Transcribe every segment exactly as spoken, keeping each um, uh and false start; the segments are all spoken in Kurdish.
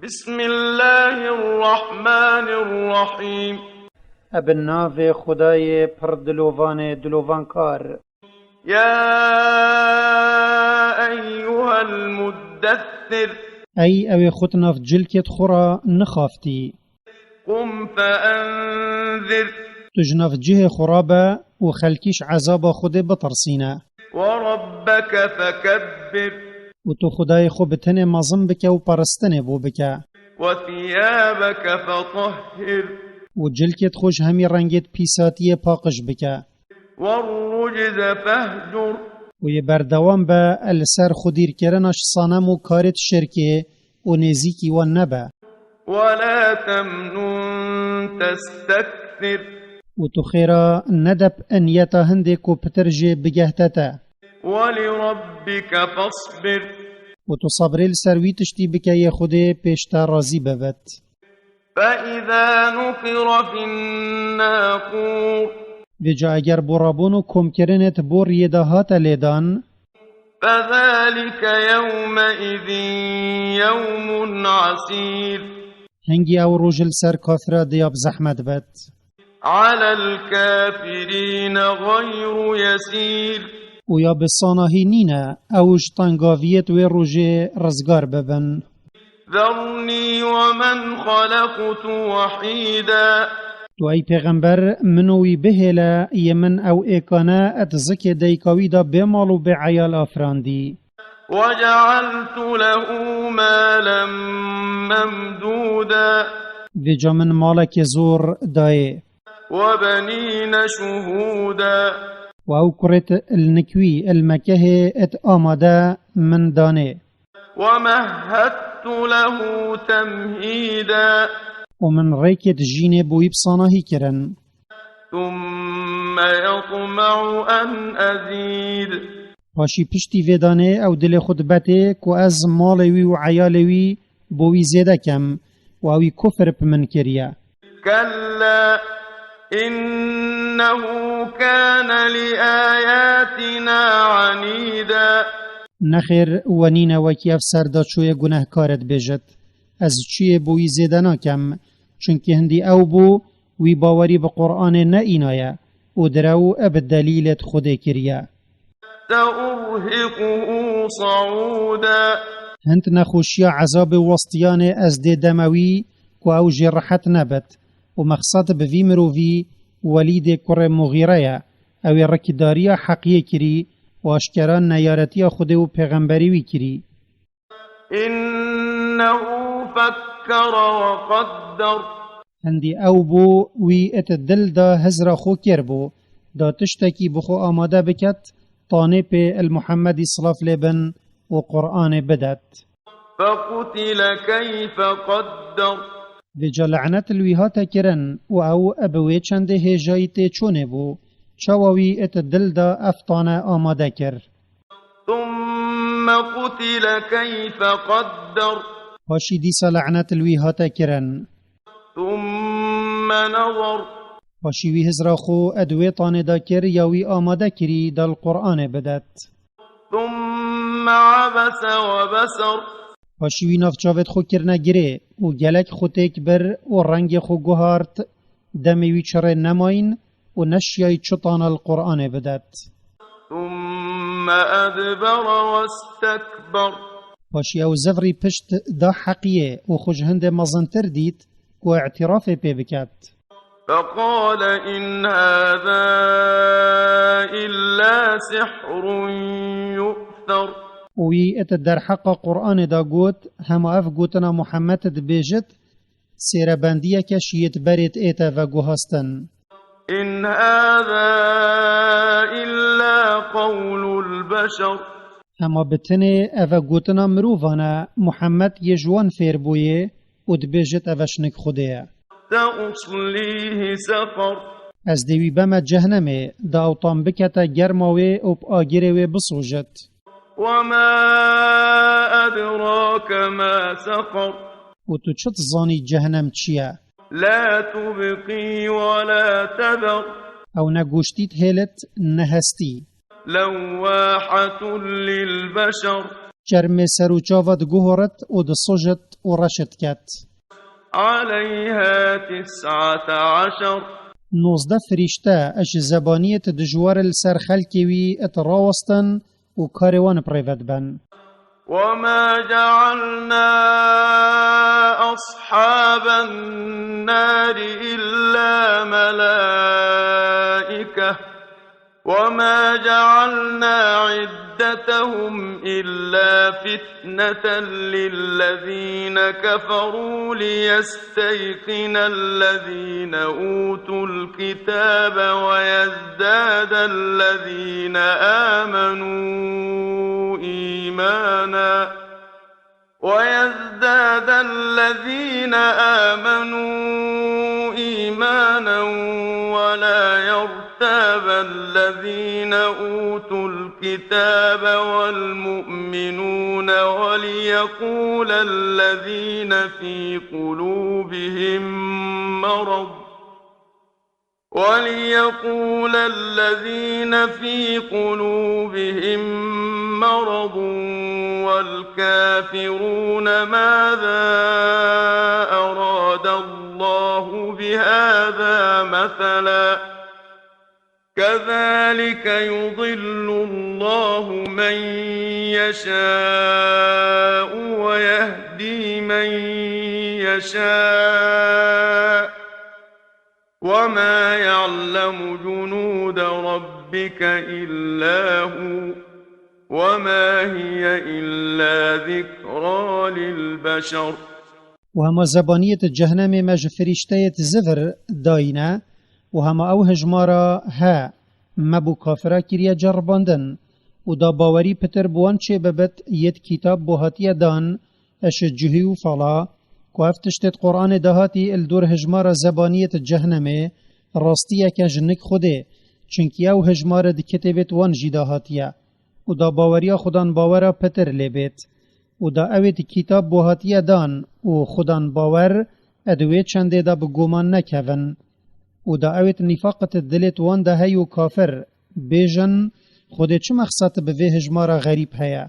بسم الله الرحمن الرحيم. Bi navê Xwedayê pir dilovanê dilovankar. يا أيها المدثر. Ey ew ê xwe di nav cilkêt xwe re nixaftî. قم فأنذر. Tu ji nav cihê xwe rabe û xelkî ji ezaba Xwedê bitirsîne. وربك فكبر. Û tu Xwedayê xwe bi tenê mezin bike û peristinê bo bike. وثيابك فطهر. Û cilkêt xwe ji hemî rengêt pîsatiyê paqij bike. والرجز فاهجر. Û yê berdewam be li ser xwedîrkirina ji sanem û karêt şirkê û nêzîkî wan nebe. ولا تمنن تستكثر. Û tu xêra nede bi niyeta hindê ku pitir jê bigehte te. ولربك فاصبر. Û tu sebrê li ser wî tiştî bike yê Xwedê pêş te razî bibit. فإذا نقر في الناقور. Vêca eger borabûn û komkirinê di bo riyê de hate lêdan. فذلك يومئذ يوم عسير. Hingî ew roj li ser kafira diya bi zehmet bet. على الكافرين غير يسير. Û ya bi sanahî nîne ew ji tengaviyêt wê rojê rizgar bibin. ذرني ومن خلقت وحيدا. Tu ey pêxember min û wî bihêle, yê min ew êkane et zikê dayika wî de bê mal û bê eyal afirandî. وجعلت له مالا ممدودا. Vêca min malekê zor dayê. وبنين شهودا. Û ew kurêt li nik wî, li mekehê et amade min danê. ومهدت له تمهيدا. Û min rêkêt jînê bo wî bi sanahî kirin. ثم يطمع أن أزيد. Paşî piştî vê danê ew dilê xwe dibetê ku ez malê wî û eyalê wî bo wî zêde kem û ew wî kufir bi min kiriye. كلا إنه كان لآياتنا عنيدا. Nexêr, we nîne wekî ev serdaçoyê gunehkar dibêjit, ez çiyê bo wî zêde nakem, çunkî hindî ew bû, wî bawerî bi Qur'anê neînaye û direw bi delîlêt Xwedê kiriye. سأرهقه صعودا. Hind nexweşiya ezabê westiyanê ez dê deme wî ku ew jê rehet nebit û mexsed bi vî mirovî Welîdê kurê Muxîre ye, ew ê rikdariya heqiyê kirî û aşkera neyaretiya Xwedê û pêxemberî wî kirî. إنه فكر وقدر. Hindî ew bû, wî it dil da hizra xwe kêr bû, da tiştekî bi xwe amade biket, tanê pê il Muhemmedî silav lê bin û Qur'anê bidet. فقتل كيف قدر. Vêca le'net li wî hate kirin û ew bi wê çendê hêjayî tê çûnê bû, çawa wî it dil da ev tane amade kir. ثم قتل كيف قدر. Paşî dîsa le'net li wî hate kirin. ثم نظر. Paşî wî hizra xwe ed wê tanê da kir ya wî amade kirî da li Qur'anê bidet. ثم عبس وبسر. Paşî wî nav çavêt xwe kirine girê û gelek xwe têk bir û rengê xwe guhart, demê wî çirê nemayîn û neşiyayî çi tane li Qur'anê bidet. ثم أدبر واستكبر. Paşî ew zivrî pişt da heqiyê û xwe ji hindê mezintir dît ku îtirafê pê biket. فقال إن هذا إلا سحر يؤثر. Û wî it derheqa Qur'anê da got, hema ev gotina Muhammed dibêjit, sêrebendiyeke şiyêt berêt ête veguhastin. إن هذا إلا قول البشر. Hema bi tinê eve gotina mirovan e, Muhammed yê ji wan fêr bûyê û dibêjit eve şinik Xwedê ye. سأصليه سقر. Ez dê wî beme cehnemê, da ew tam bikete germa wê û bi agirê wê bisojit. وما أدراك ما سقر. Û tu çi dizanî cehnem çi ye? لا تبقي ولا تذر. Ew ne goştî dihêlit, ne hestî. لواحة للبشر. Çermê ser û çava diguhorit û disujit û reşit ket. عليها تسعة عشر. Nozdeh firîşte ji zebaniyê dijwar li ser xelkê wî rawestin û karê wan bi rê ve diben. وما جعلنا أصحاب النار إلا ملائكة وما جعلنا عدتهم إلا فتنة للذين كفروا ليستيقن الذين أوتوا الكتاب ويزداد الذين آمنوا إيمانا ويزداد الذين آمنوا إيمانا ولا يرتاب الذين أوتوا الكتاب والمؤمنون وليقول الذين في قلوبهم مرض وليقول الذين في قلوبهم مرض والكافرون ماذا أراد الله بهذا مثلا كذلك يضل الله من يشاء ويهدي من يشاء وما يعلم جنود ربك إلا هو وما هي إلا ذكرى للبشر. Û hema zebaniyê di cehnemê me ji firîşteyê di zivir dayîne û hema ew hijmara he me bû kafira kiriye ceribandin û da bawerî pitir bi wan çê bibit yê di kîtab bo hatiye dan, eşi cihî û fala, ku ev tiştê di Qur'anê de hatî li dor hijmara zebaniyê di cehnemê, rastiyeke ji nik Xwedê, çinkî ew hijmare di kitêbê di wan jî de hatiye û da baweriya xudan bawera pitir lê bêt û da ewê di kîtab bo hatiye dan û xudan bawer e di wê çendê de bi guman nekevin û da ewê di nîfaqit dilê di wan de hey û kafir bêjin, Xwedê çi mexsat bi vê hijmara xerîb heye?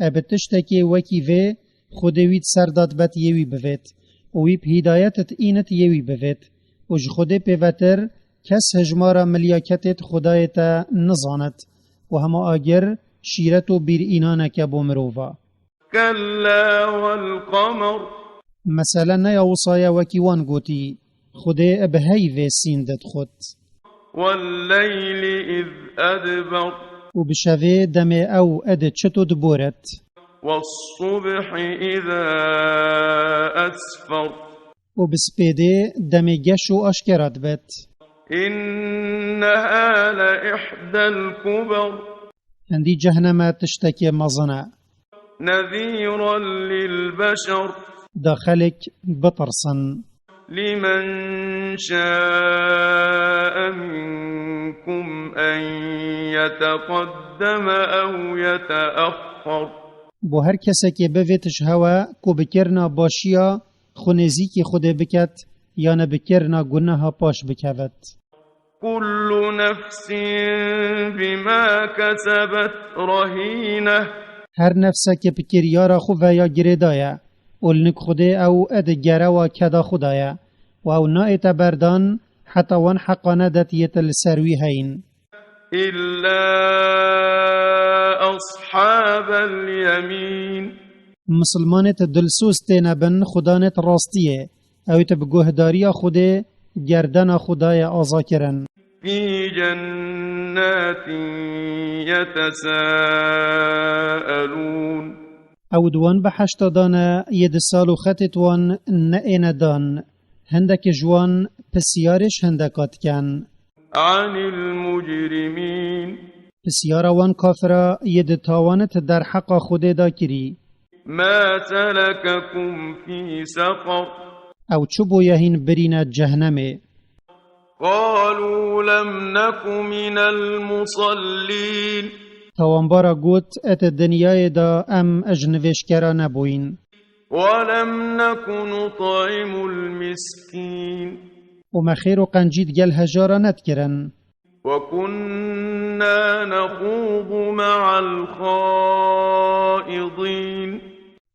E bi tiştekê wekî vê Xwedê wî di ser de dibet yê wî bivêt û wî bi hîdayet di înit yê wî bivêt û ji Xwedê pêvetir kes hijmara milyaketê di Xwedayê te nizanit û hema agir şîret û bîrînaneke bo mirova. كلا والقمر. Mesele ne ya wisa ye wekî wan gotî, Xwedê bi heyvê sîn didixwit. والليل إذ أدبر. Û bi şevê demê ew ed çito diboret. والصبح إذا أسفر. Û bi spêdê demê geş û aşkera dibet. إنها لإحدى الكبر. Hindî cehneme tiştekê mezin e. نذيرا للبشر. Da xelk bitirsin. لمن شاء منكم أن يتقدم أو يتأخر. Bo her kesekê bivêt ji hewe ku bi kirina başiya xwe nêzîkî Xwedê biket, yan e bi kirina guneha paş bikevit. كل نفس بما كسبت رهينة. Her nefseke bi kiryara xwe ve ya girêdaye û li nik Xwedê ew ed gerewa keda xwe daye û ew naête berdan heta wan heqa nedet yê te li ser wî heyîn. إلا أصحاب اليمين. Misilmanêt dilsoz têne bin xudanêt rastiyê, ewêt bi guhdariya Xwedê gerdena xwe daye azakirin. في جنات يتساءلون. Ew di wan behişta dane yê di sal û xetêt wan neêne dan. Hindek ji wan pisyarê ji hindeka dikin. عن المجرمين. Pisyara wan kafira yê di tawanit derheqa Xwedê da kirî. ما سلككم في سقر. Ew çi boye hîn birîne cehnemê? قالوا لم نك من المصلين. Tawanbara got, et dinyayê de em ji nivêjkera nebûyîn. ولم نك نطعم المسكين. Û me xêr û qencî digel hejara nedikirin. وكنا نخوض مع الخائضين.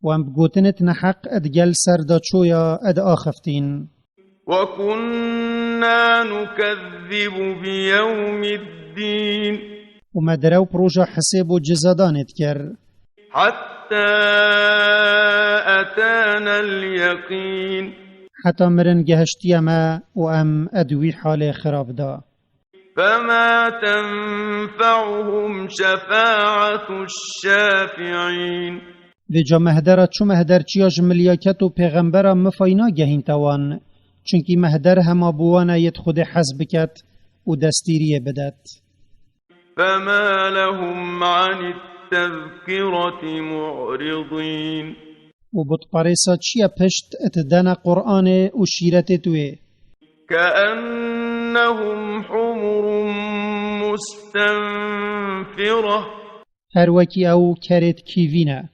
و em bi gotinit neheq ed gel serdaçoya ed axeftîn. وكنا نكذب بيوم الدين. û me derew bi roja hisêb û cizadanê dikir. حتى أتانا اليقين. Heta mirin gehiştiye me û em ed wî halê xirab da. فما تنفعهم شفاعة الشافعين. Vêca mehdera çu mehderçiya ji milyaket û pêxembera mifay nagehînte wan, çunkî mehder hema bi wan e yêt Xwedê hez biket û destîriyê bidet. فما لهم عن التذكرة معرضين. û butparêsa çi ye pişt ed dene Qur'anê û şîretêt wê? كأنهم حمر مستنفرة. Her wekî ew kerêt kîvî ne.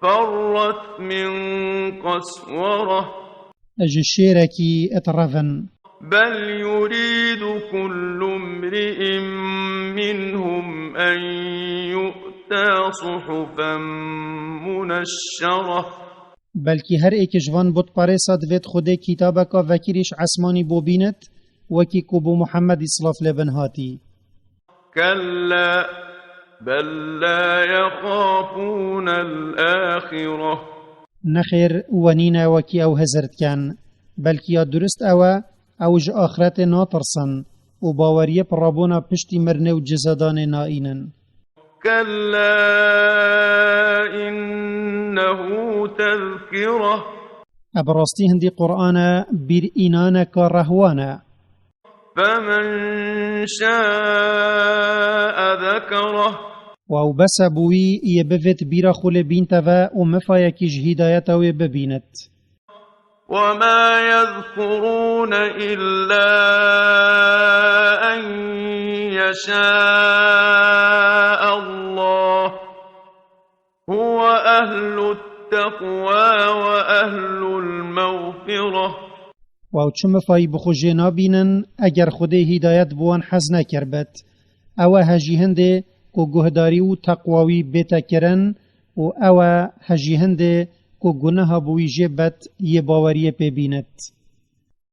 فرت من قسورة. Ji şêrekî ed revin. بل يريد كل امرئ منهم أن يؤتى صحفا منشرة. Belkî her êk ji van butparêsa divêt Xwedê kitabeka vekirî ji esmanî bo bînit, wekî ku bo Muhemmedî silav lê bin hatî. كلا بل لا يخافون الآخرة. Nexêr, we nîne wekî ew hizir dikin, belkî ya durist ew e, ew ji axretê natirsin û baweriyê bi rabûna piştî mirinê û cizadanê naînin. كلا إنه تذكرة. E bi rastî hindî Qur'an e, bîr înaneka rehwan e. فمن شاء ذكره. Û ew bes e bo wî yê bivêt bîra xwe lê bînte ve û mifayekî ji hîdayeta wê bibînit. وما يذكرون إلا أن يشاء الله هو أهل التقوى وأهل المغفرة. Û ew çi mifayî bi xwe jê nabînin, eger Xwedê hîdayet bi wan hez nekiribit. Ew e hejî hindê ku guhdarî û teqwawî bête kirin û ew e hejî hindê ku guneha bi wî jê bet yê baweriyê pê bînit.